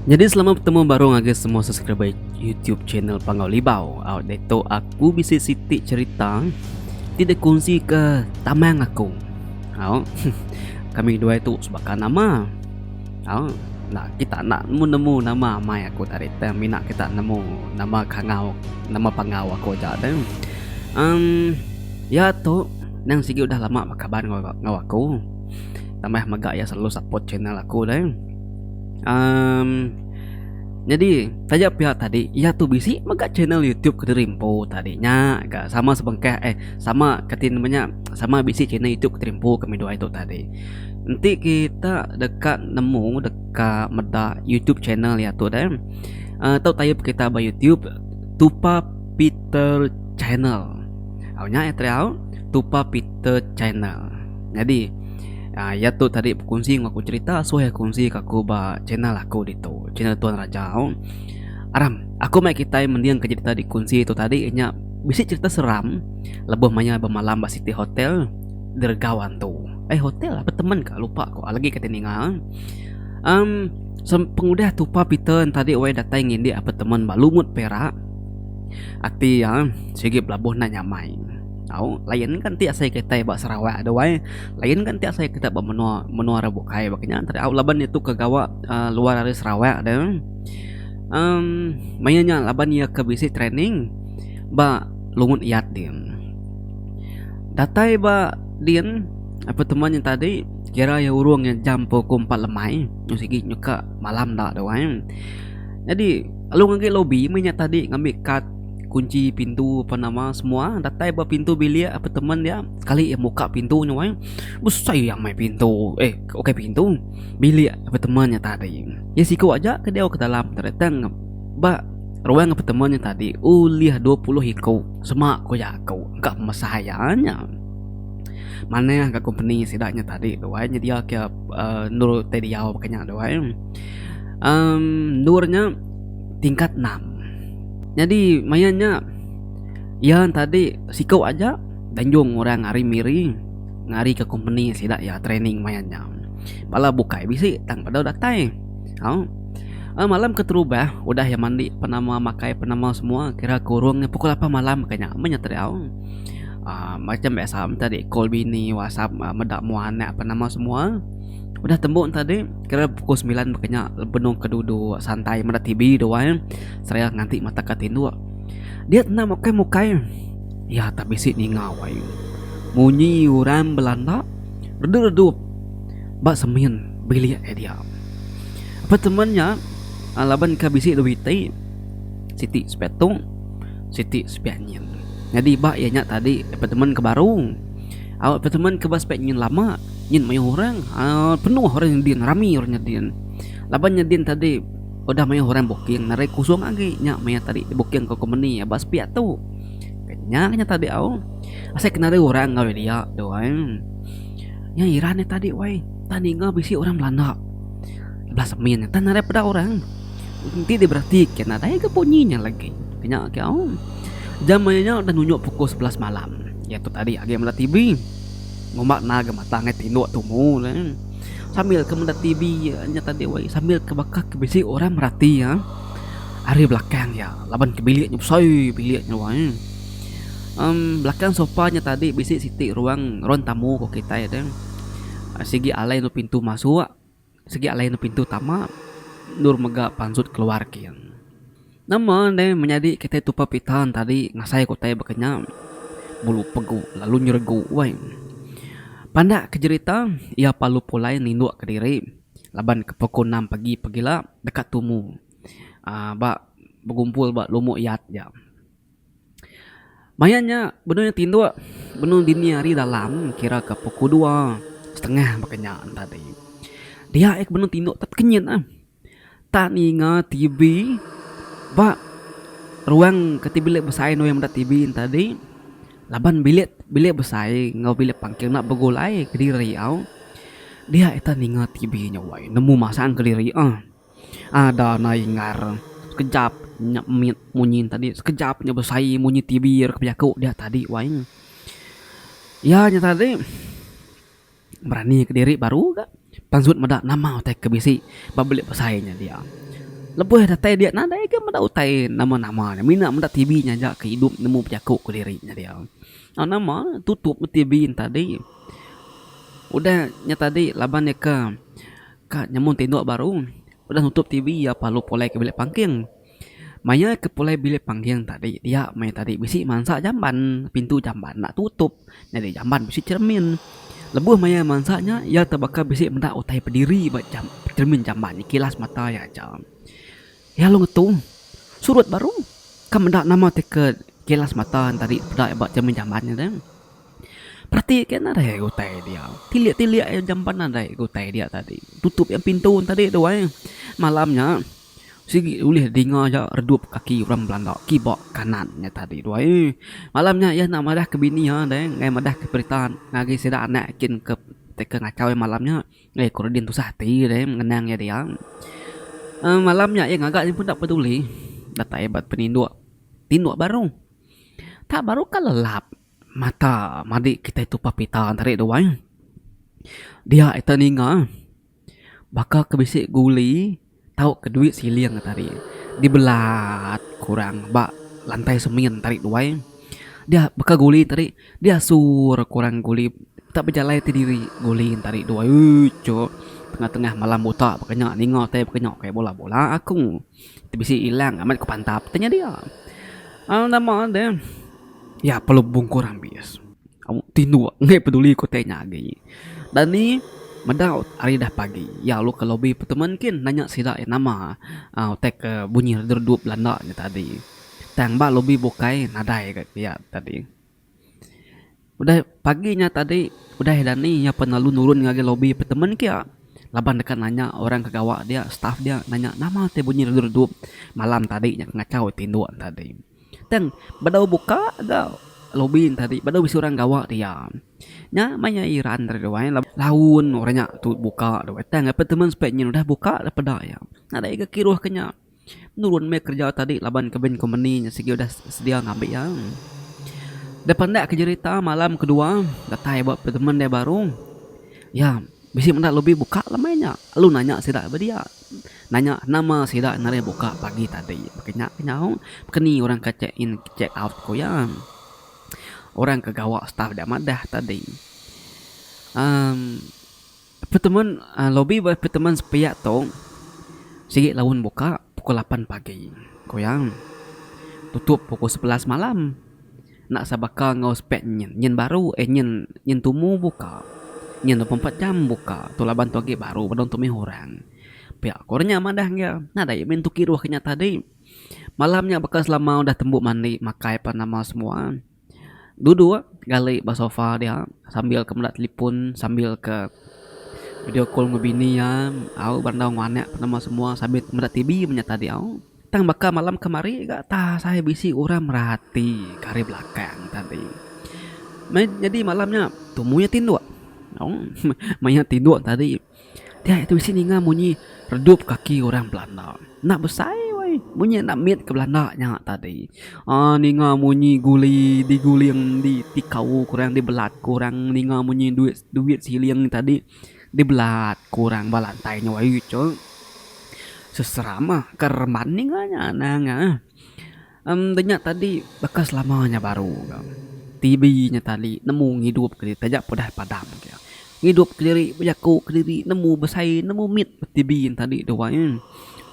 Nyadi selama betemu baru ngagai semua subscriber YouTube channel Panggau Libau. Au ditu aku bisi siti cerita ti dikunsi ke tamang aku. Au kami duai tu sebaka nama. Au enda kita enda nemu nemu nama amai aku tadi tang mina kita nemu nama kangau nama panggau aku aja deh. Emm iya tu nang sigi udah lama bekaban enggau aku. Tambah mega iya selalu support channel aku deh. Um nyadi taja pia tadi iya tu bisi mega channel YouTube kediri empu tadi nya ga sama sebengkah eh sama kati nama nya sama bisi channel YouTube kediri empu kami duai tu tadi. Enti kita deka nemu deka meda YouTube channel iya tu deh uhh tau type kita ba YouTube Tupa Peter Channel. Au nya iya tadi au Tupa Peter Channel. Nyadi iya tu tadi bekunsi enggau aku cherita suah iya kunsi ka aku ba channel aku ditu channel Tuan Raja. Aram aku mai kitai mending ka cherita dikunsi tu tadi nya bisi cherita seram lebuh maya bemalam ba siti hotel diregau antu. Eh hotel apartment ka lupa ku lagi kitai ninga uhh pengudah tupa Peter tadi wai datai ngindik apartment ba Lumut Perak ati iya sigi belabuh enda nyamai. Tau lain kan ti asai kitai ba Sarawak tu ai. Lain kan ti asai kitai ba menua menua orang bukai baka nya tau laban ditu ke gawa uhh luar ari Sarawak de uhh maya nya laban iya ke bisi training ba Lungut Yat din. Datai ba din apartment nya tadi kira iya urung iya jam pukul empat lemai nyau sigi nyuka malam da tu ai. Nyadi lalu ngagai lobi meh nya tadi ngambi kad. Kunchi pintu apa nama semua datai ba pintu bilik apartment dia sekali iya muka pintu nya wai besai amai pintu eh ukai pintu bilik apartment nya tadi. Iya siku aja ke diau ke dalam tang ba ruang apartment nya tadi ulih 20 iku sema ku jaku ka pemesai iya nya. Manah ga kompeni sida nya tadi tu ai nyedia ke uhh endur ti diau baka nya tu ai. Uhh endur nya tingkat enam. Nyadi maya nya iya tadi siku aja danjung orang ari Miri ngarika kompeni sida iya training maya nya. Bala bukai bisi tang bedau datai. Au malam keterubah udah iya mandi penama makai penama semua kira kurung nya pukul lapan malam ka nya meh nya tadi au. Aaa macam biasa tadi call bini whatsapp meda mua anak penama semua. Udah tembu ne tadi kira pukul semilan baka nya benung ke duduk santai meda TV tu ai seraya nganti mata ka tinduk. Dia enda mukai mukai iya tak bisi ninga wai munyi orang belanda redup redup ba semin bilik iya dia. Apartment nya laban ke bisi dua iti siti sepiak tu siti sepiak nyin. Nyadi ba iya nya tadi apartment ke baru. Au apartment ke ba sepiak nyin lama. Nyin mayuh orang aaa penuh orang nyedin rami orang nyedin. Laban nyedin tadi udah mayuh orang booking narai kusung agi nya maya tadi dibooking ke kompeni ba sepiak tu. Nya nya tadi au asai ke nadai orang enggau dia tu ai. Nya iran nya tadi wai tang ninga bisi orang belanda belah semin tang nadai peda orang. Enti diberati ke nadai ga bunyi nya lagi. Nya ke au. Jam maya nya udah nunjuk pukul 11 malam. Iya tu tadi agi meda TV. Ngumba enda ga mata ngai tinduk tumu ne. Sambil ke meda TV nya tadi wai sambil ke baka ke bisi orang merati iya ari belakang iya laban ke bilik nya besai bilik nya wai. Emm belakang sofa nya tadi bisi siti ruang ruang tamu ku kitai deh. Sigi alai endur pintu masuk sigi alai endur pintu tama endur mega pansut keluar kin. Nama deh menyadi kitai tupa pitan tadi ngasai ke utai baka nya bulu pegu lalu nyeregu weh. Pandak ke jerita iya parlu pulai ninduk kediri laban ke pukul enam pagi pagila deka tumu aaa ba begumpul ba lumok yat ja. Maya nya benung iya tinduk benung dini hari dalam kira ke pukul dua setengah baka nya tadi. Dia iya ke benung tinduk tekenyit ah. Tak ninga TV ba ruang ke ti bilik besai endur iya meda TV ne tadi laban bilik bilik besai enggau bilik pangking enda begulai kediri au dia ita ninga TV nya wai nemu masang kediri ah ada ne ingar sekejap nya mit munyi ne tadi sekejap nya besai munyi TV ira ke bejaku dia tadi wai. Iya nya tadi. Berani kediri baru ga pansut meda nama utai ke bisi ba belik besai nya dia. Lebuh datai dia nadai ga meda utai nama-nama nya mina meda TV nya aja ke idup nemu bejaku kediri nya dia. Nama tutup meh TV ne tadi. Udah nya tadi laban iya ke ka nyamun tinduk baru udah nutup TV iya parlu pulai ke bilik pangking. Maya ke pulai bilik pangking tadi dia meh tadi bisi mansa jamban pintu jamban enda tutup nyadi jamban bisi cheremin. Lebuh maya mansa nya iya tebaka bisi meda utai bediri ba jam cheremin jamban kilas mata iya aja. Iya lalu ngetu surut baru ka meda nama ti ke kilas mata tadi peda ba cheremin jamban nya deh. Perati ke nadai utai dia tilik tilik jamban nadai utai dia tadi tutup iya pintu tadi tu ai malam nya. Sigi ulih dinga aja redup kaki orang belanda kiba kanan nya tadi tu ai. Malam nya iya enda madah ke bini iya deh enggai madah ke berita ngagai sida anak kin ke tauka ngachau iya malam nya ngagai ku Rudin tusah ati deh ngenang iya dia. uhh Malam nya iya ngaga iya pun enda peduli datai ba peninduk tinduk baru. Tak baru ka lelap mata madi kitai tupa pita tadi tu ai. Dia ita ninga. Baka ke bisi guli tauka duit siling tadi dibelat kurang ba lantai semin tadi duai. Dia baka guli tadi diasur kurang guli tak bejalai ti diri guli tadi duai ooh chok tengah tengah malam buta baka nya ninga tai baka nya kai bola bola aku. Ti bisi ilang amat ku pantap ti nya dia. Aaa nama deh iya perlu bungkur ambis. Tinduk enggai peduli ku utai nya agi. Dani meda hari dah pagi iya lalu ke lobi petemen kin nanya sida iya nama utai ke bunyi redup redup belanda nya tadi. Tang ba lobi bukai nadai ga pia tadi. Udah pagi nya tadi udah Dani iya pan lalu nurun ngagai lobi petemen kia laban deka nanya orang ke gawa dia staff dia nanya nama ti bunyi redup redup malam tadi nya ke ngachau tinduk tadi. Tang bedau buka ga lobi ne tadi bedau bisi orang gawa dia. Nya maya iran tadi tu ai laun orang nya tu buka tu ai tang apartment spek nyin udah buka dah peda iya. Nadai ga kiruh ke nya. Nurun meh kerja tadi laban kebin kompeni nya sigi udah sedia ngambi iya. Deh pandak ke jerita malam kedua datai ba apartment dia baru iya bisi meda lobi buka lemai nya lalu nanya sida ba dia. Nanya nama sida ngagai buka pagi tadi. Baka nya ke nyau baka ni orang ke check in check out ku iya. Orang ke gawa staff dia madah tadi. Uhh apartment lobi ba apartment sepiak tu sigi laun buka pukul lapan pagi ku iya. Tutup pukul 11 malam. Enda sebaka enggau spek nyin. Nyin baru eh nyin nyin tumu buka. Nyin 24 jam buka. Tu laban tu agi baru benung tu mih orang. Pia ku orang nya madah enggai. Nadai mih entu kiruh ke nya tadi. Malam nya baka selama udah tembu mandi makai pan nama semua. Duduk gali ba sofa dia sambil ke meda telefon sambil ke video call enggau bini iya au berandau enggau anak pan nama semua sambil meda TV meh nya tadi au. Tang baka malam kemari ga ta sai bisi orang merati ke ari belakang tadi. Meh nyadi malam nya tumu iya tinduk. Maya tinduk tadi dia iti bisi ninga munyi redup kaki orang belanda. Enda besai weh munyi enda mit ke belanda nya tadi. Aaa ninga munyi guli diguling ditikau ke orang dibelat ke orang ninga munyi duit duit siling tadi. Dibelat ku orang ba lantai nya wai tu. Seseram ah ke reman ninga nya anang ah. Em da nya tadi baka selama nya baru ga. TV nya tadi nemu ngidup kediri taja pun udah padam ga. Ngidup kediri bejaku kediri nemu besai nemu mit TV nya tadi tu wai.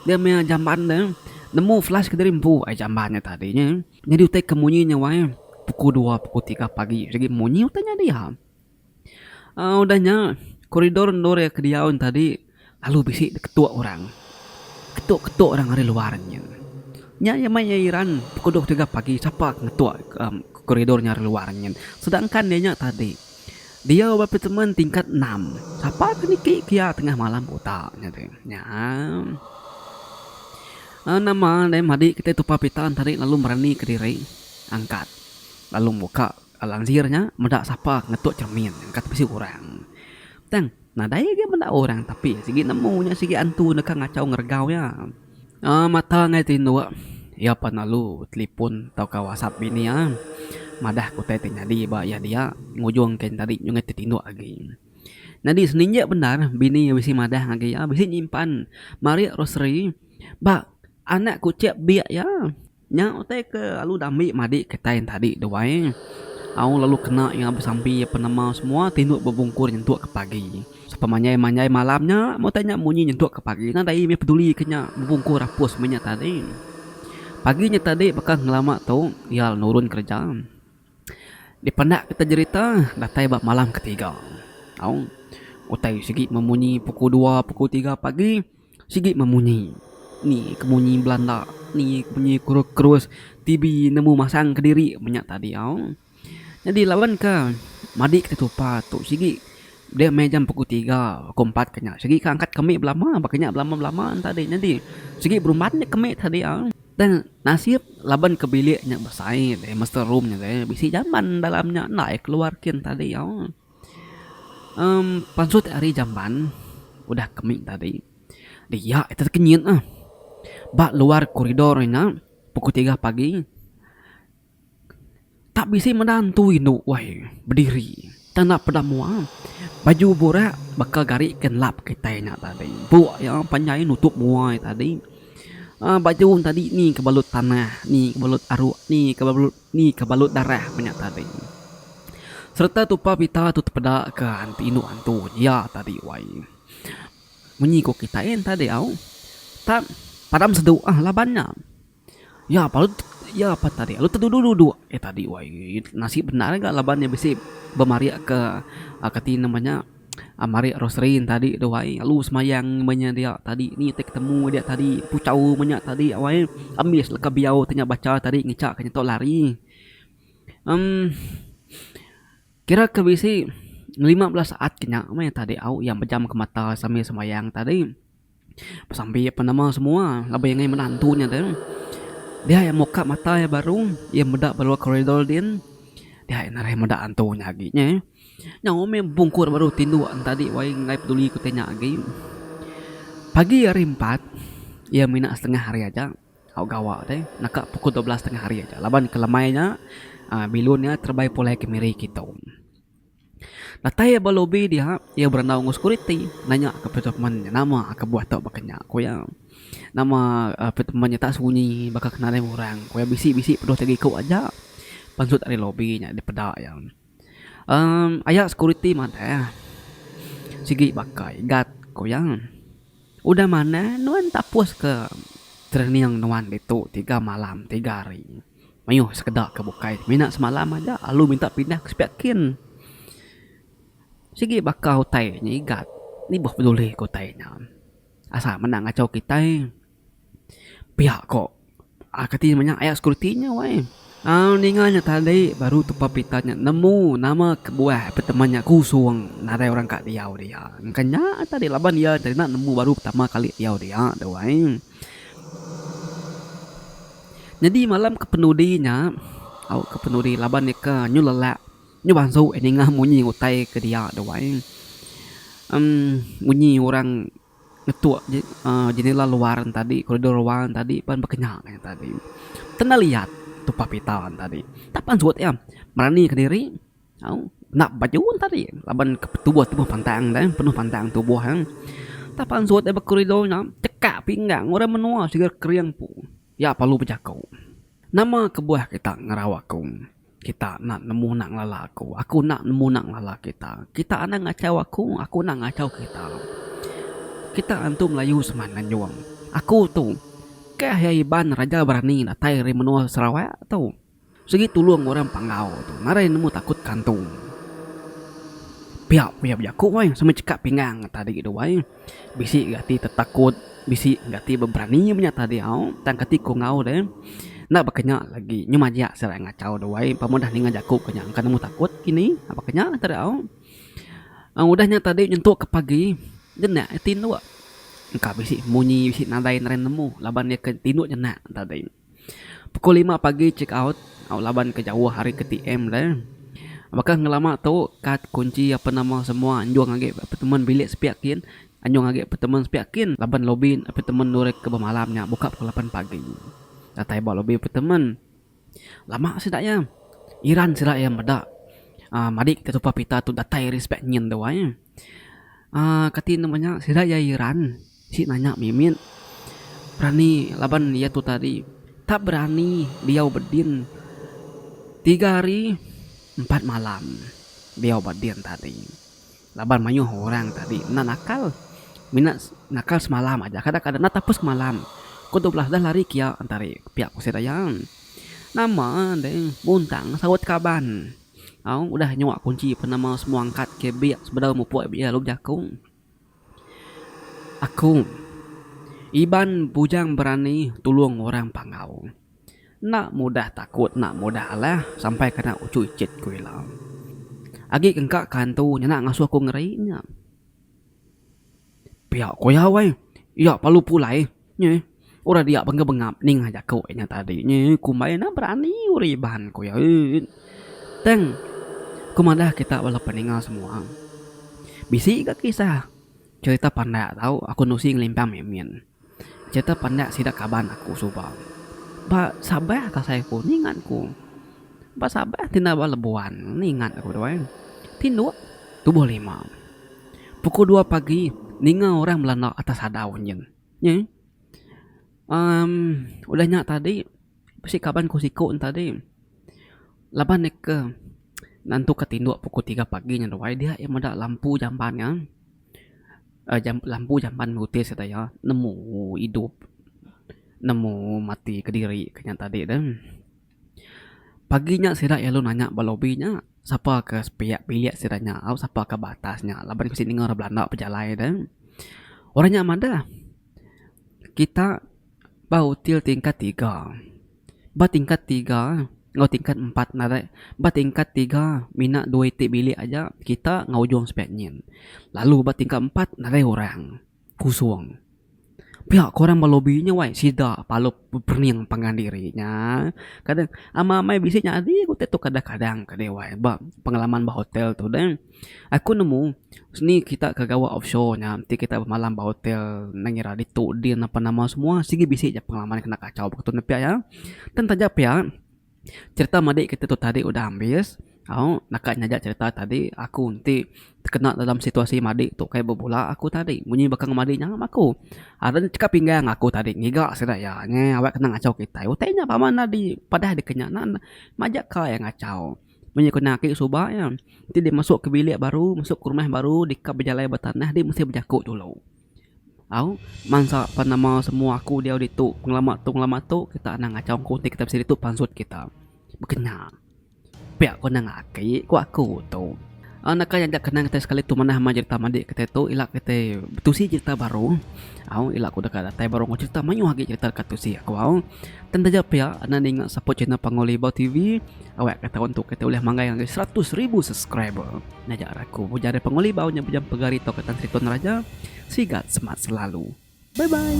Dia meh jamban ne nemu flash kediri empu ai jamban nya tadi nya. Nyadi utai ke munyi nya wai pukul dua pukul tiga pagi sigi munyi utai nya dia. Aaa udah nya koridor endur iya ke diau nya tadi lalu bisi diketuk orang. Ketuk-ketuk orang ari luar nyin. Nya iya mai iya iran pukul dua tiga pagi sapa ke ngetuk koridor nya ari luar nyin. Sedangkan iya nya tadi diau ba apartment tingkat enam. Sapa ke niki ke iya tengah malam buta nya ti. Nya aaa nama deh madi kitai tupa pita tadi lalu merani kediri angkat lalu muka. Lansir nya meda sapa ngetuk cermin engka bisi orang. Tang nadai agi meda orang tapi sigi nemu nya sigi antu deka ngachau ngeregau iya. Aaa mata enggai tinduk iya pan lalu telipon tauka whatsapp bini iya madah ke utai ti nyadi ba iya dia ngujung ke tadi nyungah ti tinduk agi. Nyadi seninjik bendar bini iya bisi madah ngagai iya bisi nyimpan marik rosary. Ba anak kuchik biak iya. Nya utai ke lalu dambi madi kitai tadi tu ai. Au lalu kena iya besampi apan nama semua tinduk bebungkur nyentuk ke pagi. Sepemanjai manjai malam nya meh utai nya munyi nyentuk ke pagi. Nadai meh peduli ke nya bebungkur apus meh nya tadi. Pagi nya tadi baka ngelama tu iya nurun kereja. Dipendak kita jerita datai ba malam ketiga. Au utai sigi memunyi pukul dua pukul tiga pagi sigi memunyi. Ni ke munyi belanda ni ke munyi kurus kurus TV nemu masang kediri menya tadi au. Nyadi laban ka madi ke tupa tu sigi dia meh jam pukul tiga pukul empat ke nya sigi ka angkat kemi belama baka nya belama belama tadi nyadi sigi berumban nya kemi tadi au. Tang nasib laban ke bilik nya besai deh master room nya deh bisi jamban dalam nya enda iya keluar kin tadi au. Emm pansut ari jamban udah kemi tadi dia ita tekenyit ah. Ba luar koridor nya pukul tiga pagi. Tak bisi meda antu indu wai bediri tang enda peda mua. Baju burak baka gari ke nelap kitai nya tadi. Buk iya panjai nutup mua iya tadi. uhh Baju ne tadi ni ke balut tanah, ni ke balut aruk, ni ke balut ni ke balut darah meh nya tadi. Sereta tupa pita tu tepeda ke indu antu iya tadi wai. Munyi ku kitai tadi au. Tak padam sedu ah laban nya. Ya baru ya pan tadi lalu teduduk duduk eh tadi wai nasib bendar ga laban iya bisi bemarik ke kati nama nya marik rosary ne tadi tu wai lalu semayang meh nya dia tadi ni tai ketemu dia tadi puchau meh nya tadi wai ambis leka biau ti nya bacha tadi ngicha ke nyetok lari emm kira ke bisi 15 saat ke nya meh tadi au iya mejam ke mata sambil semayang tadi. Besampi apan nama semua laban iya ngagai meda antu nya tu. Dia iya muka mata iya baru iya meda ba luar koridor din dia iya narai meda antu nya agi nya. Nyau meh bungkur baru tinduk tadi wai enggai peduli ku utai nya agi. Pagi hari empat iya mina setengah hari aja au gawa deh naka pukul 12 tengah hari aja laban ke lemai nya uhh bilun iya terebai pulai ke Miri kitu. Datai iya ba lobi dia, iya berandau enggau sekuriti nanya ka petemen nama kebuah tau baka nya ku iya. Nama petemen nya tak sunyi baka ke nadai orang ku iya bisi bisi peduh tiga iku aja pansut ari lobi nya dipeda iya. Emm aya sekuriti madah sigi baka igat ku iya. Udah manah nuan tapus ke training nuan ditu tiga malam tiga hari. Mayuh sekeda ke bukai mina semalam aja lalu minta pindah ke sepiak kin. Sigi baka utai nya igat nibuh peduli ke utai nya. Asal menda ngachau kitai pia ko kati menya aya sekuriti nya weh. Au ninga nya tadi baru tupa pita nya nemu nama kebuah peteman nya kusung nadai orang ka diau dia. Engka nya tadi laban iya tadi enda nemu baru pertama kali diau dia tu ai. Nyadi malam ke penudi nya au ke penudi laban iya ke nyu lelak nyu bansu ninga munyi utai ke dia tu ai em munyi orang ngetuk uhh jendela luar ne tadi koridor luar ne tadi pan baka nya ne tadi. Tenda liat tupa pita ne tadi tak pansut iya berani kediri. Au enda baju tadi laban ke tubuh tubuh pantang deh penuh pantang tubuh iya. Tak pansut iya ba koridor nya tekak pinggang orang menua siga kering pu iya perlu bejaku. Nama kebuah kita ngerau aku? Kita enda nemu enda ngelala aku. Aku enda nemu enda ngelala kita. Kita anang ngachau aku, aku enda ngachau kita. Kita antu Melayu Semenanjung. Aku tu kah iya Iban Raja Berani datai ari menua Sarawak tu. Sigi tulung orang Panggau tu nadai nemu takut kantung. Pia ku iya bejaku ai sama chekap pinggang tadi tu ai. Bisi ga ati tetakut bisi ga ati beberani menya tadi au tang kati ku enggau deh enda baka nya lagi nyu majak sida ngachau tu ai pama udah ninga jaku ke nya engka nemu takut kini baka nya tadi au. Udah nya tadi nyentuk ke pagi jenak tinduk engka bisi munyi bisi nadai nadai nemu laban iya ke tinduk jenak tadi. Pukul lima pagi check out au laban ke jauh ari ke TM deh. Baka ngelama tu kad kunchi apan nama semua anjung agi apartment bilik sepiak kin anjung agi apartment sepiak kin laban lobby apartment endur ke bemalam nya buka pukul lapan pagi. Datai ba lobby apartment lama sida iya iran sida iya meda uhh madik ke supa pita tu datai ari sepiak nyin tu ai. Uhh kati nama nya sida iya iran. Sik nanya mimit. Berani laban iya tu tadi tak berani diau bedin tiga hari empat malam diau ba din tadi. Laban mayuh orang tadi enda nakal mina nakal semalam aja kadang kadang enda tapus semalam ku 12 dah lari kia entari pia ku sida iya. Nama deh muntang saut kaban au udah nyua kunchi penama semua angkat ke bik sebedau mupuk iya lalu bejaku. Aku Iban bujang berani tulung orang Panggau. Enda mudah takut enda mudah alah sampai kena uchu ichit ku ila. Agi kengka ke antu nyana ngasuh aku ngeri nya. Pia ku iya weh. Iya perlu pulai nyi. Orang dia bengap bengap ninga jaku inya tadi nyi kumbai enda berani orang Iban ku iya. Tang ku madah kita bala peninga semua. Bisi ga kisah cherita pandak tau aku nusi ngelimpang mimin. Cherita pandak sida kaban aku suba. Ba Sabah kasai ku ningat ku. Ba Sabah ti enda ba Labuan ningat aku tu ai. Tinduk tubuh lima. Pukul dua pagi ninga orang belanda atas adau nyin. Nyi uhh udah nya tadi bisi kaban ku siku ne tadi. Laban ne ke nentu ke tinduk pukul tiga pagi nya ruai dia iya meda lampu jamban nya uhh lampu jamban putih sida iya nemu idup nemu mati kediri ke nya tadi deh. Pagi nya sida iya lalu nanya ba lobi nya sapa ke sepiak bilik sida nya au sapa ke ba atas nya laban bisi ninga orang belanda bejalai deh. Orang nya madah kita ba hotel tingkat tiga. Ba tingkat tiga enggau tingkat empat nadai ba tingkat tiga mina dua iti bilik aja kita enggau ujung sepiak nyin. Lalu ba tingkat empat nadai orang kusung. Pia ku orang ba lobi nya wai sida palu bepening pangan diri nya. Kadang amai amai bisi nyadi ku ti tu kadang kadang ka deh wai ba pengalaman ba hotel tu deh. Aku nemu seni kita ke gawa offshore nya enti kita bemalam ba hotel enda ngira ditu din apan nama semua sigi bisi ja pengalaman kena kacau ba ketu ne pia iya. Tang taja pia cerita madi kita tu tadi udah ambis au naka nyaja cerita tadi aku enti tekena dalam situasi madi tu kai bebula aku tadi munyi baka madi nya aku aran cekap pinggang aku tadi ngiga sida iya nyi awak kena ngachau kitai utai nya pama enda di padah dikena majak ka iya ngachau. Munyi ku nya agi suba iya, enti dek masuk ke bilik baru, masuk ke rumah baru deka bejalai ba tanah dek mesti bejaku dulu. Au, mansa pan nama semua aku diau ditu pengelama tu pengelama tu kita anang ngachau aku enti kita bisi ditu pansut kita. Baka nya. Pia ku nang aki ku aku tu. Naka nya kenang kitai sekali tu manah mah jerita madi kitai tu ila kitai betusi jerita baru au ila ku deka datai baru enggau jerita mayuh agi jerita deka tusi aku au. Tang taja pia enda ninga support channel Panggau Libau TV awak ka taun tu kitai ulih manggai ngagai 100,000 subscriber. Nya aja aku Bujang ari Panggau Libau nya Bujang Pegari tauka Tan Sri Tun Raja sigat semat selalu. Bye bye.